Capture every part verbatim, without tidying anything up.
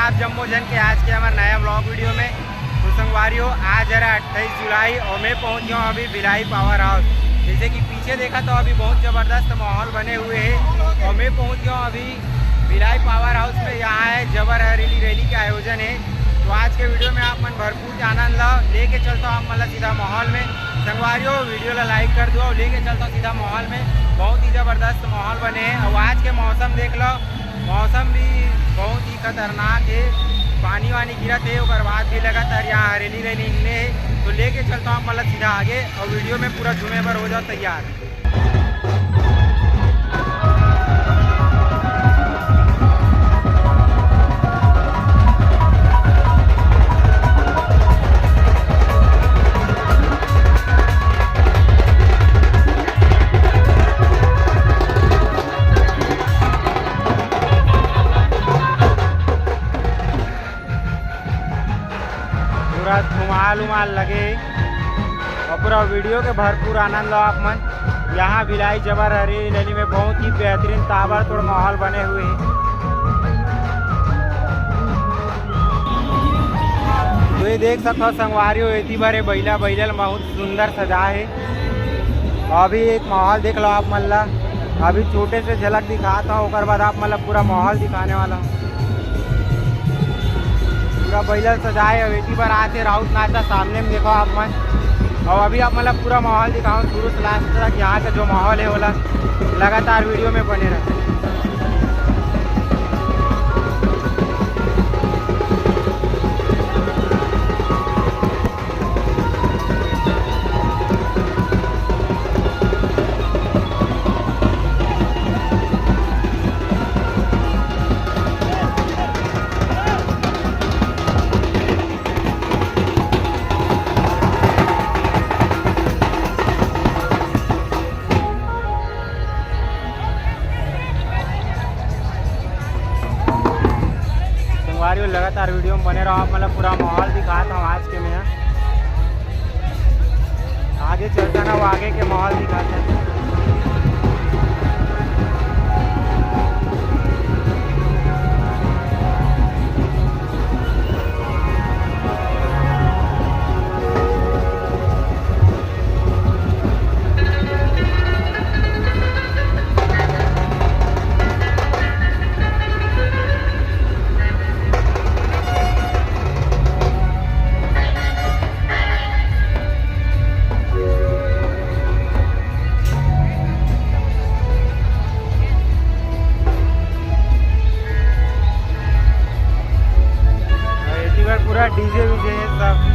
आप जम्मो झन के आज के हमर नया व्लॉग वीडियो में। तो संगवारी हो, आज हरे अट्ठाईस जुलाई और मैं पहुंच गया हूँ अभी भिलाई पावर हाउस। जैसे कि पीछे देखा तो अभी बहुत जबरदस्त माहौल बने हुए है और मैं पहुंच गया हूँ अभी भिलाई पावर हाउस में। यहाँ है जबर हरेली रैली का आयोजन है। तो आज के वीडियो में आप मन भरपूर आनंद लो। लेके चलता हूँ आप मन ला सीधा माहौल में। संगवारी हो, वीडियो ला लाइक कर दो। लेके चलता हूँ सीधा माहौल में। बहुत ही जबरदस्त माहौल बने है और आज के मौसम देख लो, मौसम भी बहुत ही खतरनाक है। पानी वानी गिरत है, ओकर बाद भी लगातार यहाँ हरेली रैली निकले है। तो लेके चलता हूँ आप मन ला सीधा आगे और वीडियो में पूरा झूमे बर हो जाओ तैयार। पूरा धुमाल उमाल लगे और पूरा वीडियो के भरपूर आनंद लो आप मन। यहाँ भिलाई जबर हरेली रैली में बहुत ही बेहतरीन ताबड़तोड़ माहौल बने हुए है। तो ये देख सकते हो संगवारी हो, एती बार ये बैला, बैला ल बहुत सुंदर सजा है। अभी एक माहौल देख लो आप मन ला, अभी छोटे से झलक दिखाता हूँ, ओकर बाद आप मन ला पूरा माहौल दिखाने वाला हूँ। पूरा बैला ल सजाए, अब एती बार आते राउत नाच ला सामने में देखो आप मन। और अभी आप मन ला पूरा माहौल दिखाऊँ शुरू से लास्ट तक, यहाँ का जो माहौल है ओला लगातार वीडियो में बने रहो। संगवारी हो, लगातार वीडियो में बने रहो, आप मन ला पूरा माहौल दिखात हूँ आज के मैं। आगे चलता ना, वो आगे के माहौल दिखाते हैं। और एती बार पूरा डीजे वीजे है सब।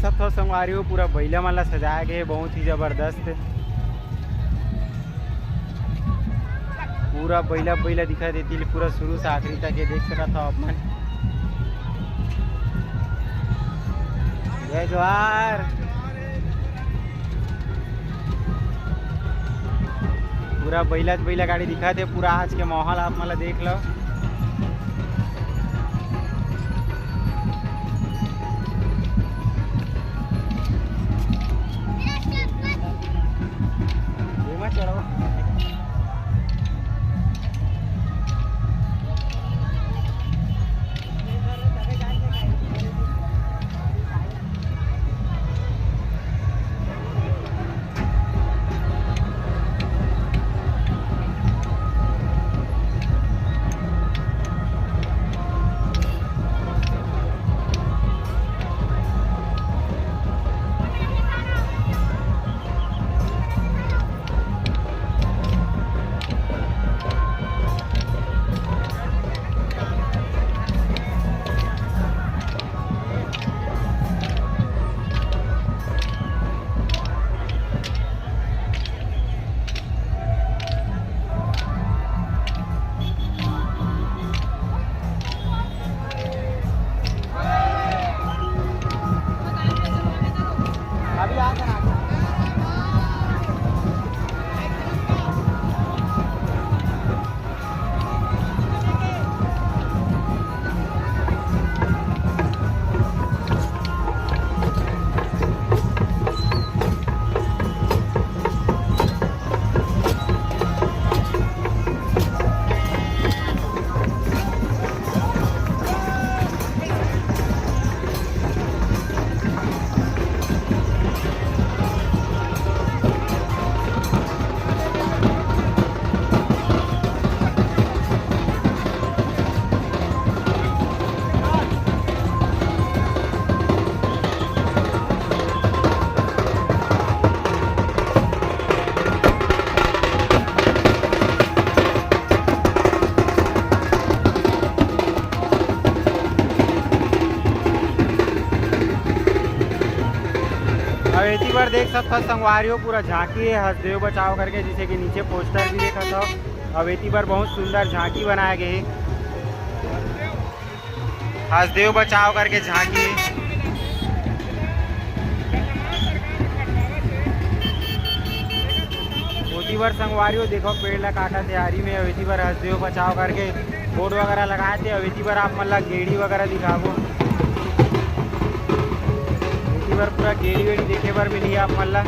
सब तो संगवारी हो, पूरा बइला मन ला सजाया गया है, बहुत ही जबरदस्त। पूरा बइला बइला दिखा देती, पूरा शुरू से आखिरी तक ये देख सकत हो आप मन। जय जोहार। पूरा बइला बइला गाड़ी दिखा दे, पूरा आज के माहौल आप मन ला देख लो। एमा चढ़ो। अब एती बर देख सकत हव संगवारी हो, पूरा झांकी हे हसदेव बचाओ करके, जइसे कि नीचे पोस्टर भी देखत हव। अब एती बर बहुत सुंदर झांकी बनाए गे हे, हसदेव बचाओ करके झांकी। ओती बर संगवारी हो, देखो पेड़ ला काटा तैयारी में, अब एती बर हसदेव बचाओ करके बोर्ड वगैरह लगाए थे। अब एती बर आप मन ला गेड़ी वगैरह दिखाबो, एती बर पूरा गेड़ी वेड़ी देखे बर मिली आप मन ला।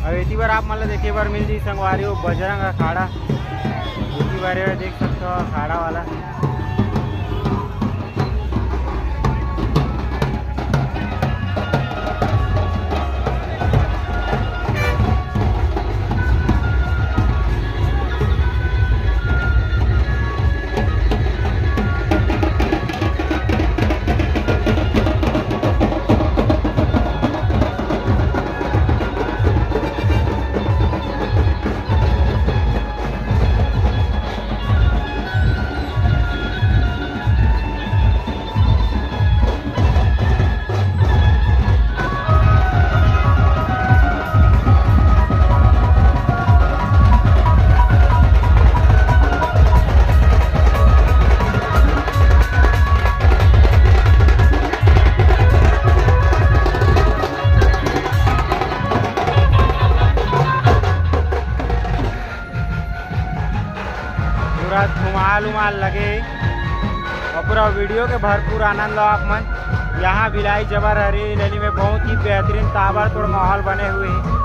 अब एती बर आप मन ला देखे बर मिल जी संगवारी हो, बजरंग अखाड़ा। एती बारे में देख सकते हो अखाड़ा वाला। धुमाल उमाल लगे और पूरा वीडियो के भरपूर आनंद लो आप मन। यहाँ भिलाई जबर हरे नैनी में बहुत ही बेहतरीन ताबड़तोड़ माहौल बने हुए हैं।